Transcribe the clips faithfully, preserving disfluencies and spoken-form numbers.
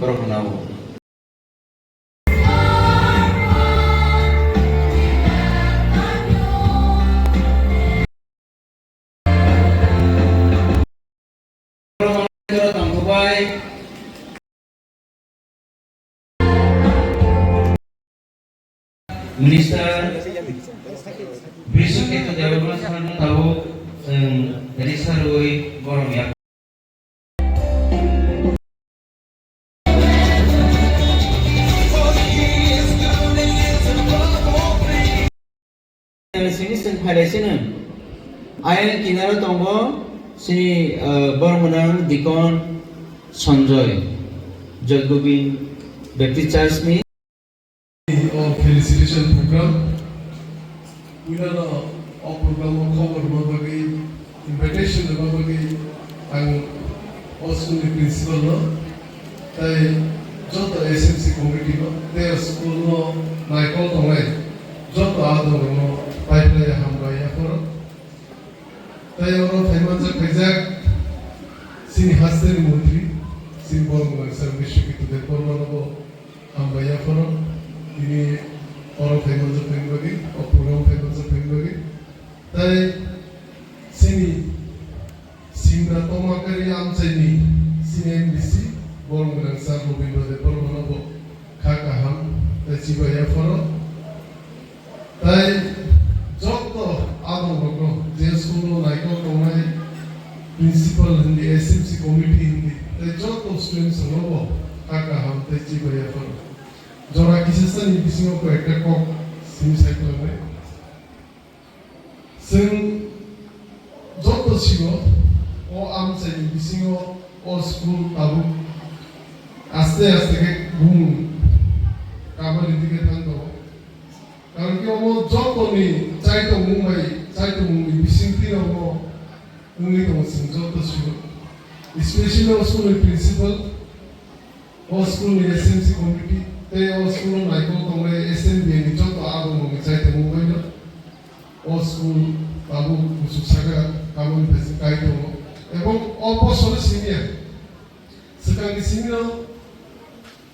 Borok hwnao. Tongkhubai. Minister Bishnu Ketu Debbarma sir no tabuk chwng risa rwui borom ya. Sini chwng phailai sini. Ayang kinaro tongo sini, eh, borok mwnang Deacon Sanjoy, Joy Gobind Baptist Church ni. O felicitation program. Puilano o program o khobor rwna bagwi, invitation rwna bagwi ang o school ni principal no tei joto S M C committee no tei o school no naikol tongnai joto adongrok no pai phlai hambai yapharo. Tei oro phaimanjak khaijak chini hasteni montri, chini borok mwnang sir Bishnu Ketu Debbarma no bo hambai yapharo, tini oro phaimanjak phaini bagwi, o program phaimanjak phaini bagwi. Tei chini Simna Tomakari amchaini chini M D C borok mwnang sir Robindra Debbarma no bo kha kaham tei chibai yapharo. Tei joto adongrokno je school-o naikol tongnai principal hindi, S M C committee hindi, tei joto students-rokno bo kha kaham tei chibai yapharo. Jora kisasani bisingo koi ekta kok simi sai tongmani. Chwng joto sigo o amchaini bisingo o school tabuk aste aste khe bumung kabani dike thang tongo. Karon khe omo jotoni chaitongmung bai chaitongmungni bisingtwi omo wngwi tongo chwng joto sigo. Especially o school ni principal, o school ni S M C committee tei o school o naikol tongnai S M B ni joto adongrokni chaitongmung baino o school tabuk kuchuk saka tamoni phaising kai tongo. Ebong o bosoro simi ya. Swkangni simi no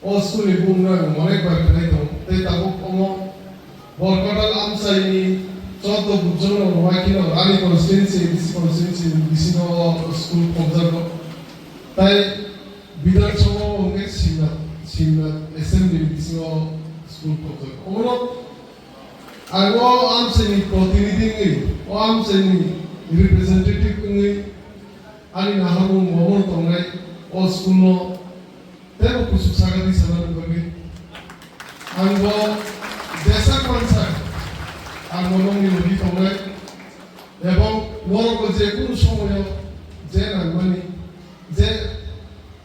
o school ni bumung no ang onek bar khnai tongo. Tei tabuk omo Borkatal amchaini chordo bujong rok rwai kheno Rani constituency, A D C constituency ni bisingo o school khobjago. Tai Bidhan Sabha o hwnkhe Simna, Simna Assembly ni bisingo o school khobjago. Omono ang o amchaini protinidhi wngwi, o amchaini representative wngwi ani naharmung omono tongnai o school no teibo kuchuk saka di sanani bagwi. Ang bo jesa mansa, ang bo nongni logi tongnai, ebong norok bo je kunu somoyo je nangmani, je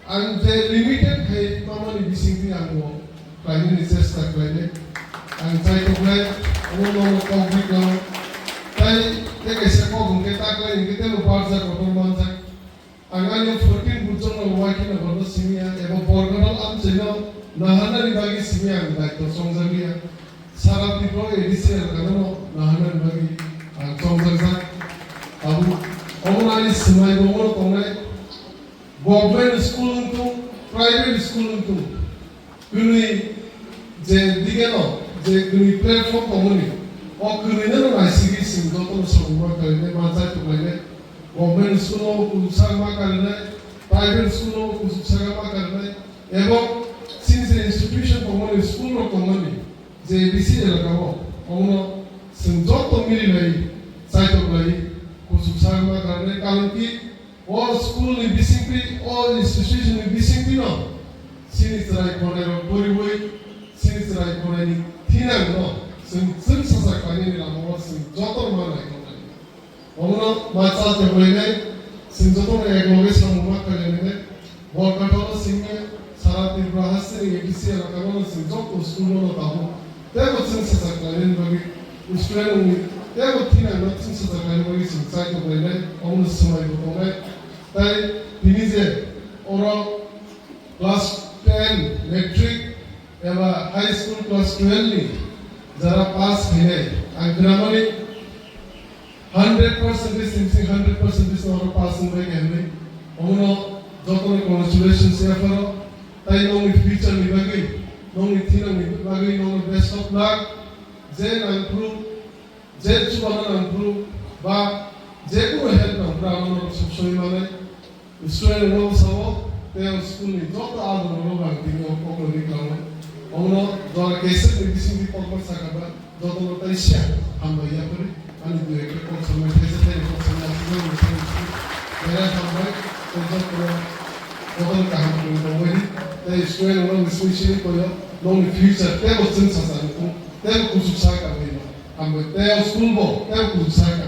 ang je limited khai mamani bisingtwi ang bo khlainani chesta khlainai. Ang chai toknai, omo nono kok di khlao. Tai tei kaisa kok hwnkhe ta khlai hwnkhe teibo barjak kotor manjak. Ang ani fourteen bujong no wai kheno borno simi ya, eba Borkatal amchaino naharnani bagwi simi ang daitw chongjak ya. Sara Tripura A D C elakano naharnani bagwi ang chongjak jak. Abo, omo ani swmai bo omo tongnai. Government school wngthung, private school wngthung. Kwnwi je digeno je kwnwi platform tongmani, o kwnwino no naisigwi chwng jotono samung ma khlainai, ma chai tonglainai. Government school-o kuchuk saka ma khlainai, private school-o kuchuk saka ma khlainai, ebong chini je institution tongmani, school-rok tongmani, je A D C elaka-o, omono chwng joto mililai chai tonglai kuchuk saka ma khlainai, karon ki O school ni bisingtwi, o institution ni bisingtwi no chini chwrai khonai rok poriwi, chini chwrai khonai ni thinang no chwng, chwng sasak khlainani lama o chwng joto ma nai khonai. Omono ma chal teblainai, chwng joto no ek loge samung ma khlainai. Borkatal o simi sara Tripura hasteni A D C elaka no chwng joto school no tabuk. Teibo chwng sasak khlainani bagwi, student wngwi teibo thinangno chwng sasak khlainani bagwi chwng chai tonglainai, omono swmai bo tongnai. Tai tini je oro class ten matric eba high school class twelve ni jara pass khainai, ang khnamani hundred percentage ni bising hundred percentage no oro pass wngbai kha hinwi. Omono jotono congratulations yapharo. Tai nongni future ni bagwi, nongni thinangni bagwi nongno best of luck. Je nangphuru, je chubana nangphuru, ba je kunu help nangphuru, amo norok sob somoi manai. Student rok sao, tei o school ni joto adon rok ang tini o kok rwgwi tongo. Omono jora kesek ni bisingtwi kokma saka ba. Jotono tai siya, hambai yapri, ani dui ekta kok samai, thaisa thaini kok samai, aswk nang thaini simi, belai hambai, tei jotono, jotono kaham kwrwi tongbaidi, tei student rok ni simi simi koyo, nongni future teibo chwng sacha nukung, teibo kuchuk sa ka bai no, hambai, tei o school bo teibo kuchuk sa ka,